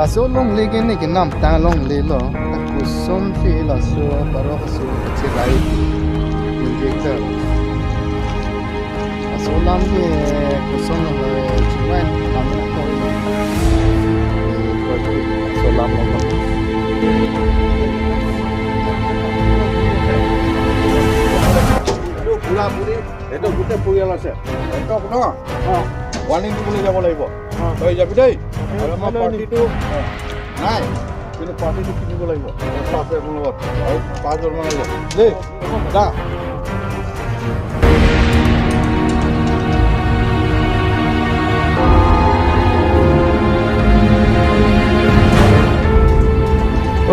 La so long le ke ne ke nam ta long le lo kusom fi la so paro so che rai injector la so lam ke kusom lo chwen lam na ko ko so lam lo পুৰা পুৰি এইটো গোটেই পৰিয়াল আছে একদম ন warning দিবলৈ যাব লাগিব। তই যাবি দেই। আৰু আমাৰ পাৰ্টিটো নাই, কিন্তু পাৰ্টিটো কিনিব লাগিব আছে মোৰ লগত আৰু 5জনমান লাগিব দেই। যা।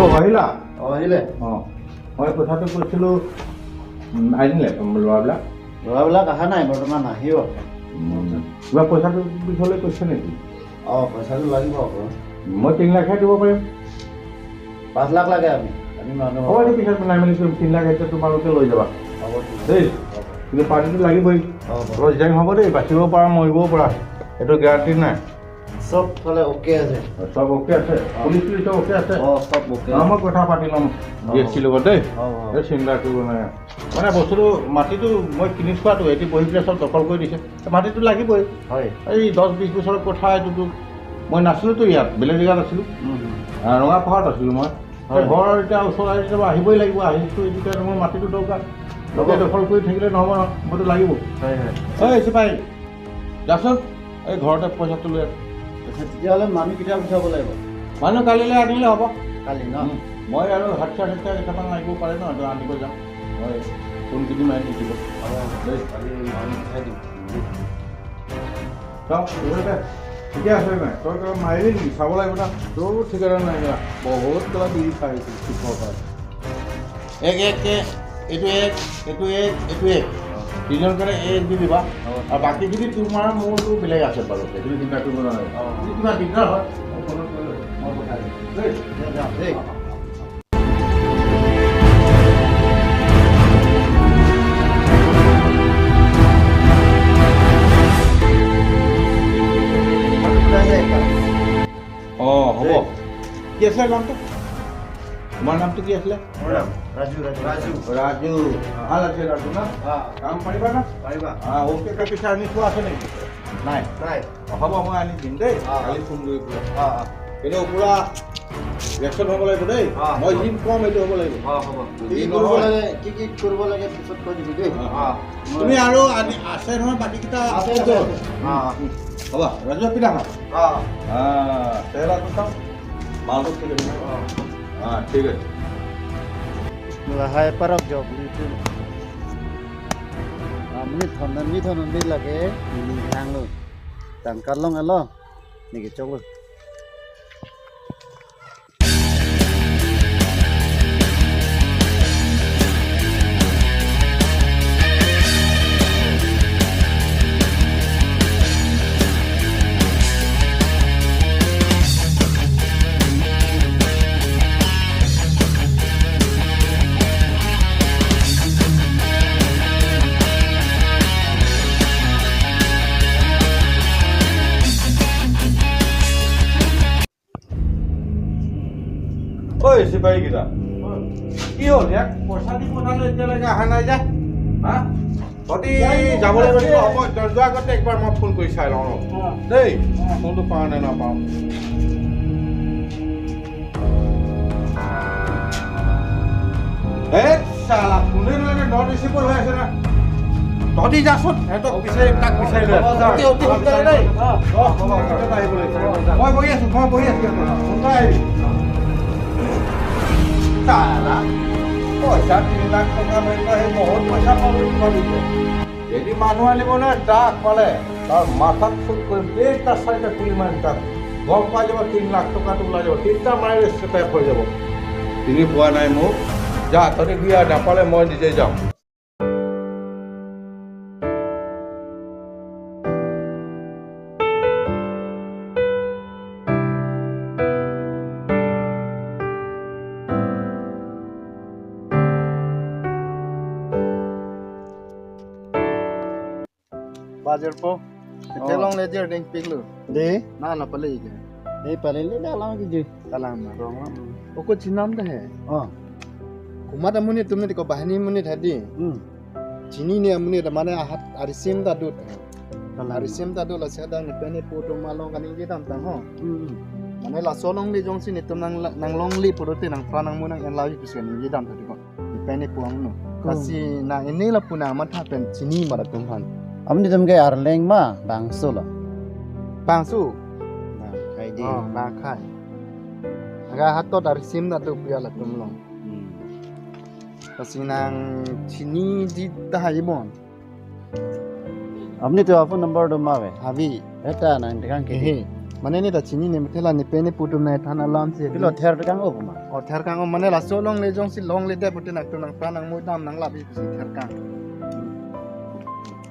অ' আহিলা? অঁ, আহিলে। অঁ, মই কথাটো কৈছিলোঁ, আনিলে ল'ৰাবিলাক? ল'ৰাবিলাক অহা নাই বৰ্তমান, আহিব। কিবা পইচাটো বিষয়লৈ কৈছে নেকি? অঁ, পইচাটো লাগিব আকৌ। মই 3 লাখহে দিব পাৰিম। 5 লাখ লাগে। আমি মানুহ হ'ব, এইটো পিছত মিলাই মেলি কৰিম। 3 লাখ এতিয়া তোমালোকে লৈ যাবা। হ'ব দেই, কিন্তু পাৰ্টিটো লাগিবই। অলপ জেং হ'ব দেই, বাচিব পাৰা মৰিবও পাৰা, সেইটো গেৰাণ্টি নাই। চব ফালে অ'কে আছে। চব অ'কে আছে? পুলিচ চুলিচ চব অ'কে আছে? অঁ, চব অ'কে। অঁ, মই কথা পাতি ল'ম ডি এছ চিৰ লগত দেই। এই চিন্তা কৰিব নাই। মানে বস্তুটো মাটিটো মই কিনি থোৱাটো এটি বহি পেলাই চব দখল কৰি দিছে, মাটিটো লাগিবই। হয়। এই 10-20 বছৰৰ কথা, এইটোতো মই নাছিলোঁতো ইয়াত, বেলেগ জেগাত আছিলোঁ, ৰঙা পাহাৰত আছিলোঁ মই। ঘৰ এতিয়া ওচৰত আহি যাব, আহিবই লাগিব। আহিছোঁ এতিয়া, মোৰ মাটিটো দৰকাৰ। লোকে দখল কৰি থাকিলে নহ'ব নহয়, মোৰতো লাগিব। এই চিপাহী যাচোন, এই ঘৰতে পইচাটো লৈ আহ। তেতিয়াহ'লে মানুহ কেতিয়া পঠিয়াব লাগিব? মানুহ কালিলৈ আনিলে হ'ব। কালি ন? মই আৰু হাতচাৰ চাতচাৰ কেইটামান লাগিব পাৰে ন, এইটো আনিব যাম মই। ফোন কিনি আনি দিব। কালি মানুহ পঠাই দিম। চাওঁ, ঠিকে আছে নাই? তই কিবা মাৰিলি নেকি? চাব লাগিব না, তোৰ ঠিকনা নাই না। বহুত কিবা বিৰি খাই আহিছিল শিখৰ পৰা। এক এককে এইটো এক, এইটো এক, এইটো এক, তিনিজন কাৰণে এক দি দিবা। আৰু বাকীখিনি তোমাৰ মোৰতো বেলেগ আছে বাৰু, সেইখিনি চিন্তা কৰিব নালাগে। যদি কিবা দিগদাৰ হয় মই ফোনত কৰি মই পঠাই দিম দেই। যাওঁ দেই। অঁ, হ'ব। কি আছিলে নামটো? তোমাৰ নামটো কি আছিলে? ৰাজু। ৰাজু। ৰাজু, ভাল আছে ৰাজু না? কাম পাৰিবা না? পাৰিবা। অ'কে। পিছে আনি থোৱা আছে নেকি? নাই? নাই। হ'ব, মই আনি দিম দেই। কালি ফোন কৰি পেলাই। কিন্তু পূৰা ৰিয়েকশ্যন হ'ব লাগিব দেই, মই যি ক'ম সেইটো হ'ব লাগিব। হ'ব। কি কৰিব লাগে, কি কি কৰিব লাগে পিছত কৈ দিবি দেই। তুমি আৰু আনি আছে নহয় বাকীকেইটা? হ'ব ৰাজু, পিঠা খা। চেহেৰাটো চাওঁ, মালটো ঠিক আছে। অঁ, ঠিক আছে। Lahai parok job itu. Amni thonan ni thonan ni lage ni hang lo. Tangkar long alo. Ni ke chok lo. ঐ চিপাহীকেইটা, কি হ'ল? ইয়াক পইচা দি পঠালে, এতিয়ালৈকে অহা নাই যে। হা, তহঁতি যাব লাগিব। হ'ব, যোৱাৰ আগতে একবাৰ মই ফোন কৰি চাই লওঁ দেই, ফোনটো পাওঁ নে নাপাওঁ। এই চালা ফোনে নলগে, not ৰিচিভৰ হৈ আছে না। তহঁতি যাচোন, সিহঁতক বিচাৰি, তাক বিচাৰি লৈ অতি অতি সোনকালে দেই। আহিব লাগিব। মই বহি আছোঁ, মই বহি আছোঁ, সোনকালে আহিবি। চালা পইচা 3 লাখ টকা লৈ সেই বহুত পইচা পাব বুলি ভাবিছে। যদি মানুহ আনিব নহয়, তাক পালে তাৰ মাথাত চুট কৰিম, তিনিটা চাৰিটা গুলি মাৰিম তাক, গম পাই যাব। 3 লাখ টকাটো ওলাই যাব, তিনিটা মাৰিলে শেষ হৈ যাব। চিনি পোৱা নাই মোক। যা তহঁতি গৈ আহ, নাপালে মই নিজে যাম। Bajar po. Telong ledger ding piglu. De? Na na pale ige. Ei palele dalam ki dalam oko chinam da he oh kumata muni tumne ko bahini muni thadi chini ne muni da mane hat arisim da dut arisim da do la sada ne pene poto malong kani ge tam tang ho mane la solong le jong si ne tum nang nang long li porote nang pranang mu nang en la bi se ni ge dam thadi ko ne pene puang no kasi na ene la puna ma tha pen chini ma da tum han amni tum ge ar leng ma bang su la bang su khai di oh ba khai aga hatot arisim da do puya la tum long kasi nang chini di ta hai bon amni to phone number do ma ve habi eta nang dikang ke he mane ne da chini ne mthela ne pene putum ne thana lam se bilo ther kang op ma o ther kang mane la so long le jong si long le de pute nak nang pra nang mu dam nang la bi si ther kang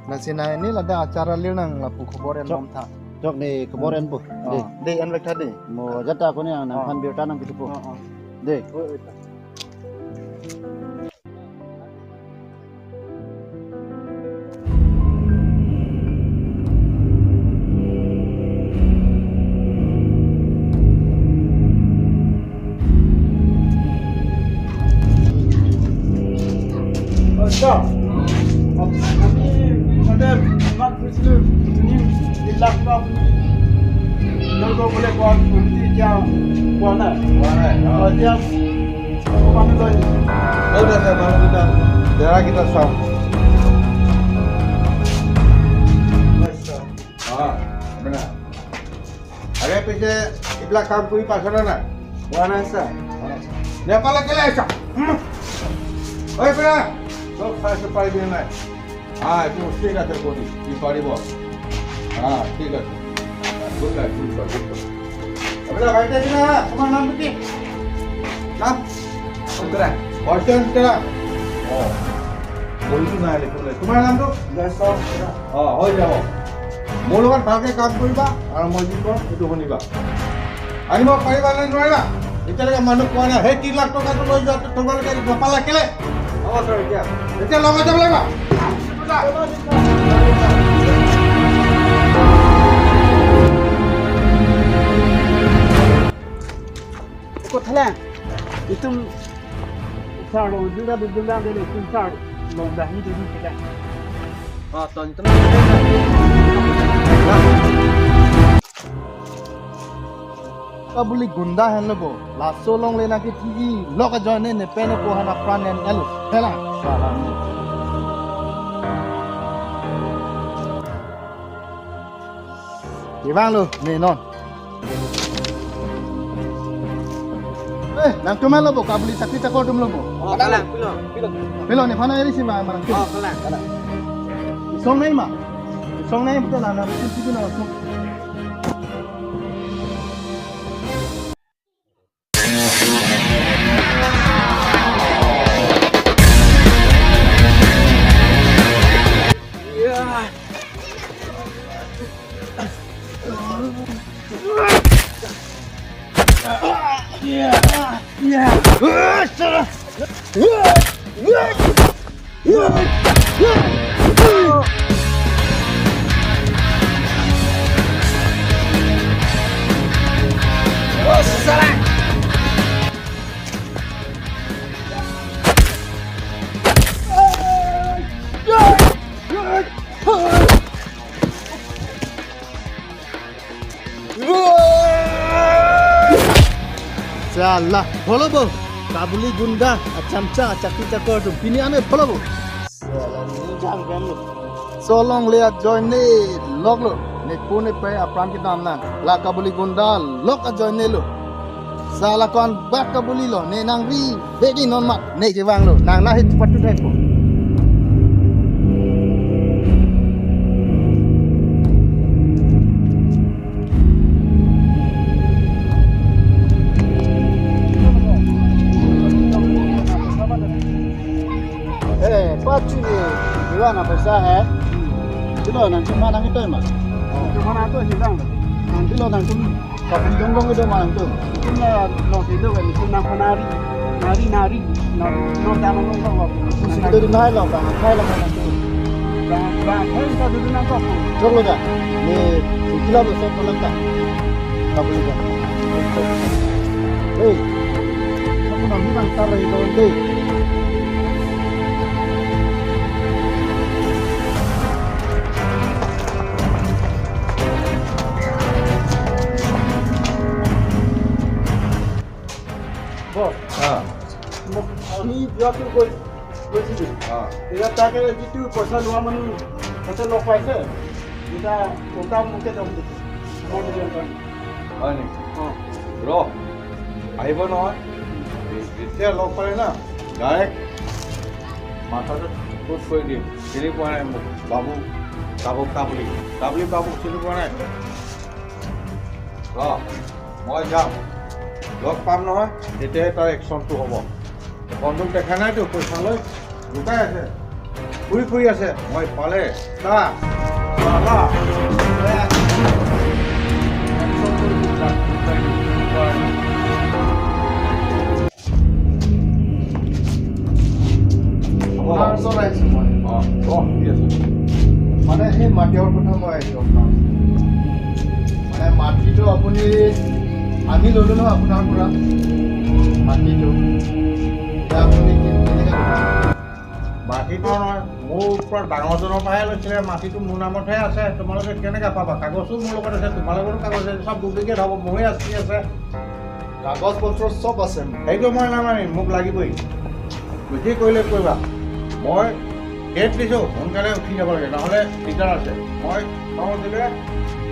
na si na ne la da achara le nang la pu khobor en lom tha jok ne khobor en bu de de en vek tha de mo jata ko ne nang phan bir ta nang kitu de oi oi. আমি মানে তোমাক কৈছিলোঁ তুমি 3 লাখ টকা লৈ বোলে কোৱা শুনিছোঁ, এতিয়া পোৱা নাই। এতিয়া মানুহ লৈ ক'ত আছে মানুহকেইটা? জেৰাকেইটা চাওঁ। আগে পিছে এইবিলাক কাম কৰি পাইছনে নাই? পোৱা নাই ছাৰ। নেপালে কেলে আহিছ? ঐ পেৰা, চব চাইছোঁ, পাৰিবি নাই? হা, এইটো ঠিক আছে, কৰি কি পাৰিব। হা, ঠিক আছে, গুড নাইট, গুড গুড। আপোনাৰ ভাইটি না, তোমাৰ নামটো কি? নাম বসন্ত। অঁ, বহিটো নাই লিখিবলৈ। তোমাৰ নামটো? অঁ, হৈ যাব। মোৰ লগত ভালকৈ কাম কৰিবা আৰু মই যি কওঁ সেইটো শুনিবা। আনিব পাৰিবা নে নোৱাৰিবা? এতিয়ালৈকে মানুহ পোৱা নাই। সেই 3 লাখ টকাটো লৈ যোৱাটো তোমালোকে নাপালা কেলে? হ'ব ছাৰ, এতিয়া এতিয়া লগত যাব লাগিব। Kothala itum sar lo juda juda de itum sar lo dahi de kela ah ton ton kabuli gunda hen lobo la solong le na ki thi lok join ne pene po hana pran en elu hela salam Ibang lo ne non. Eh, nang tumal lobo kabuli chakri chakor tum lobo. Oh, kala, pilo, pilo. Pilo ne phana eri sima marang. Oh, kala, kala. Song nei ma. Song nei betul lah, nang tu na song. Salah, follow kabuli gunda, chamcha, chakri chakor tu bini ane follow. Salah ni jang kan lu. So long le join ne log lo, ne pune pe apran ki dam na. La kabuli gunda log a join ne lo. Salah kon bak kabuli lo, ne nang ri begi non mat, ne jewang lo, nang na hit patu thai ko. Na pesa he dilo nang cuma nang itu ma cuma nang tu hilang nang dilo nang tum kapun jonggong itu ma nang tu cuma lo itu kan cuma nang nari nari nari no no dama nong ko itu di nai lo bang khai lo nang tu bang bang khai ta du nang ko jonglo da ni kilo lo so kolam ta kapun Hey, aku nak bilang tak lagi kau deh. আমি যোৱাটো গৈছিলোঁ, এতিয়া তাকে যিটো পইচা লোৱা মানুহ তাতে লগ পাইছে, এতিয়া ওলটা মোকে দম দিছে। হয় নেকি? অঁ, ৰ, আহিব নহয়। যেতিয়া লগ পালে না, ডাইৰেক্ট মাথাটো ক'ত কৰি দিম। চিনি পোৱা নাই মোক? বাবু বাবু কাবুলি কাবুলি বাবুক চিনি পোৱা নাই? ৰ, মই যাম, লগ পাম নহয়, তেতিয়াহে তাৰ একশ্যনটো হ'ব। বন্ধুক দেখা নাইতো, পইচা লৈ লুকাই আছে, ফুৰি ফুৰি আছে। মই পালে তা চালা একশ্যন কৰি দিম তাক, লুকাই দিম। চিনি পোৱা নাই। হ'ব। আপোনাৰ ওচৰত আহিছোঁ মই। অঁ অঁ, ঠিক আছে। মানে সেই মাটিৰ কথা মই আহিছোঁ আপোনাৰ ওচৰত। মানে মাটিটো আপুনি আমি ল'লোঁ নহয় আপোনাৰ পৰা মাটিটো, এতিয়া আপুনি কেনেকৈ ল'ব? মাটিটো নহয়, মোৰ পৰা ডাঙৰজনৰ পৰাহে লৈছিলে। মাটিটো মোৰ নামতহে আছে, তোমালোকে কেনেকৈ পাবা? কাগজো মোৰ লগত আছে, তোমালোকৰো কাগজ আছে, চব ডুপ্লিকেট হ'ব, মোৰে আচলি আছে। কাগজ পত্ৰ চব আছে মোৰ। সেইটো মই নামানিম, মোক লাগিবই। যি কৰিলে কৰিবা, মই ডেট দিছোঁ, সোনকালে উঠি যাব লাগে, নহ'লে দিগদাৰ আছে। মই খং দিলে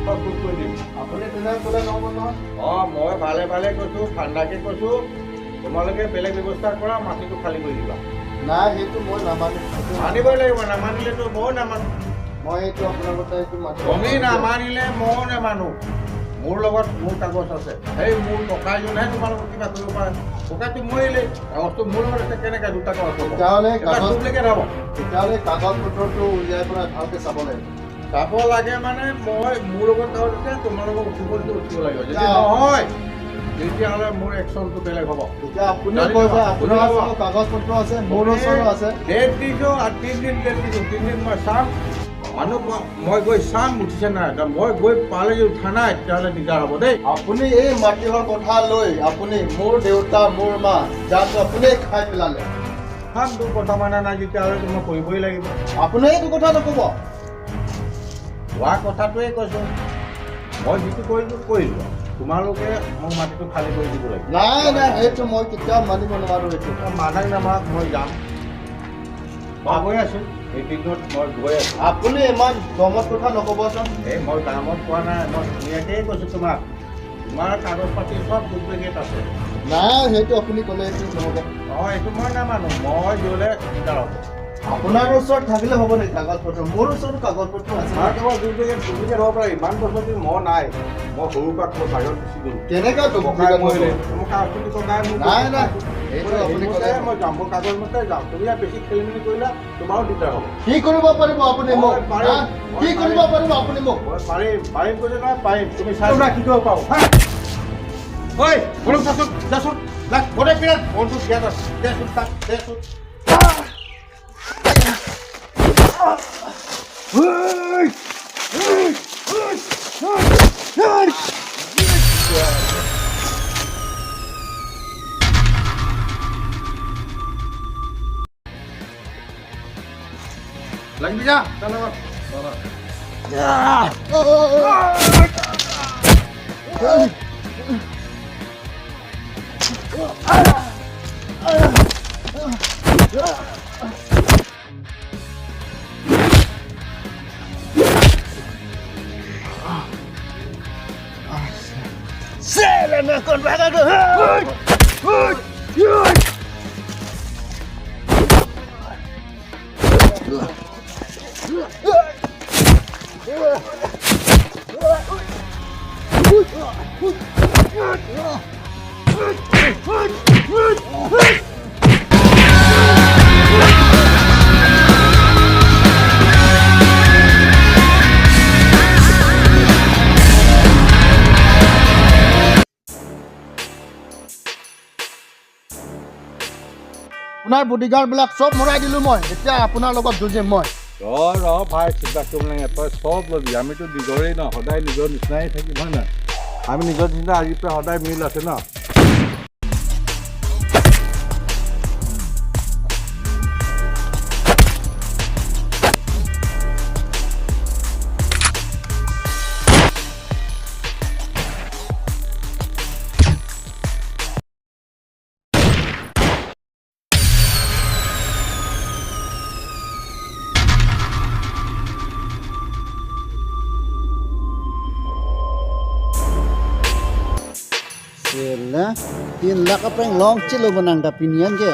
চব চুপ কৰি দিম। আপুনি তেনেকৈ ক'লে নহ'ব নহয়। অঁ, মই ভালে ভালে কৈছোঁ, ঠাণ্ডাকৈ কৈছোঁ। তোমালোকে বেলেগ ব্যৱস্থা কৰা, মাটিটো খালী কৰি দিবা। নাই, সেইটো মই নামানিম সেইটো। মানিবই লাগিব, নামানিলেতো ময়ো নামানো। মই এইটো আপোনাৰ কথা এইটো মাতি তুমি নামানিলে ময়ো নামানো। মোৰ লগত মোৰ কাগজ আছে। সেই মোৰ ককাইজনহে তোমালোকক কিবা কৰিব পাৰে। ককাইটো মৰিলেই, কাগজটো মোৰ লগত আছে, কেনেকৈ দুটা কাগজ হ'ব? তেতিয়াহ'লে কাগজ ডুপ্লিকেট হ'ব। তেতিয়াহ'লে কাগজ পত্ৰটো উলিয়াই পেলাই ভালকৈ চাব লাগিব। চাব লাগে মানে মই মোৰ লগত কাগজ আছে, তোমালোকক উঠিব দিছোঁ, উঠিব লাগিব। যদি নহয়, তেতিয়াহ'লে মোৰ একশ্যনটো বেলেগ হ'ব। তেতিয়া আপুনি জানি কয় যে ল'বা, আপোনাৰ বুজি পাবা। ওচৰত কাগজ পত্ৰ আছে, মোৰ ওচৰো আছে। ডেট দিছোঁ আৰু 3 দিন ডেট দিছোঁ। 3 দিন মই চাম, মানুহ মই গৈ চাম উঠিছে নাই। মই গৈ পালে যদি উঠা নাই, তেতিয়াহ'লে দিগদাৰ হ'ব দেই। আপুনি এই মাটিৰ কথা লৈ আপুনি মোৰ দেউতা, মোৰ মা যাক আপুনি খাই পেলালে। খাম, তোৰ কথা মানা নাই যেতিয়াহ'লে মই কৰিবই লাগিব। আপুনি এইটো কথা নক'ব। হোৱা কথাটোৱে কৈছোঁ। মই যিটো কৰিলোঁ কৰিলোঁ, তোমালোকে মোক মাটিটো খালী কৰি দিব লাগিব। নাই নাই, সেইটো মই কেতিয়াও মানিব নোৱাৰোঁ এইটো। মানাক নামাক, মই যাম, মই গৈ আছোঁ। এইকেইদিনত মই গৈ আছোঁ। আপুনি ইমান দমত কথা নক'বচোন। এই মই দামত কোৱা নাই, মই ধুনীয়াকৈয়ে কৈছোঁ তোমাক। তোমাৰ কাগজ পাতি চব ডুপ্লিকেট আছে। নাই, সেইটো আপুনি ক'লে এইটো নহ'ব। নহয়, এইটো মই নামানো, মই গ'লে দিগদাৰ হ'ব। আপোনাৰ ওচৰত থাকিলে হ'ব নেকি কাগজ পত্ৰ? মোৰ ওচৰতো কাগজ পত্ৰ আছে। তোমাৰ কাগজ ডুপ্লিকেট ডুপ্লিকেট হ'ব পাৰে। ইমান বছৰ দিন মই নাই, মই সৰুৰ পৰা ক'ত বাহিৰত গুচি গ'লোঁ। কেনেকৈ ককাই ডুপ্লিকেট হ'ব? মৰিলে, মোৰ কাগজটো ককাই মোক নাই নাই, সেইটো আপুনি ক'লে মই যাম, মোৰ কাগজ মতে যাম। তুমি ইয়াত বেছি খেলি মেলি কৰিলা, তোমাৰো দিগদাৰ হ'ব। কি কৰিব পাৰিব আপুনি মোক? মই পাৰিম। হা? কি কৰিব পাৰিব আপুনি মোক? মই পাৰিম, পাৰিম কৈছে নহয়, পাৰিম। তুমি চাই লোৱা কি কৰিব পাৰোঁ। হা, ঐ বলক, যাচোন যাচোন, লাগ গোটেই পিৰাত বন্দুক ইয়াত আছে, দেচোন তাক দেচোন। লাগি যা তাৰ লগত। আপোনাৰ বডিগাৰ্ডবিলাক চব মৰাই দিলোঁ মই, এতিয়া আপোনাৰ লগত যুঁজিম মই। ৰ ৰ ভাই, চিন্তা কৰিব নালাগে, তই চব ল'বি। আমিতো নিজৰেই ন, সদায় নিজৰ নিচিনাই থাকিম, হয় নহয়? আমি নিজৰ নিচিনা আজিৰ পৰা সদায় মিল আছে ন। Sela, 3 lakh apa yang long cilo benang da pinian ke.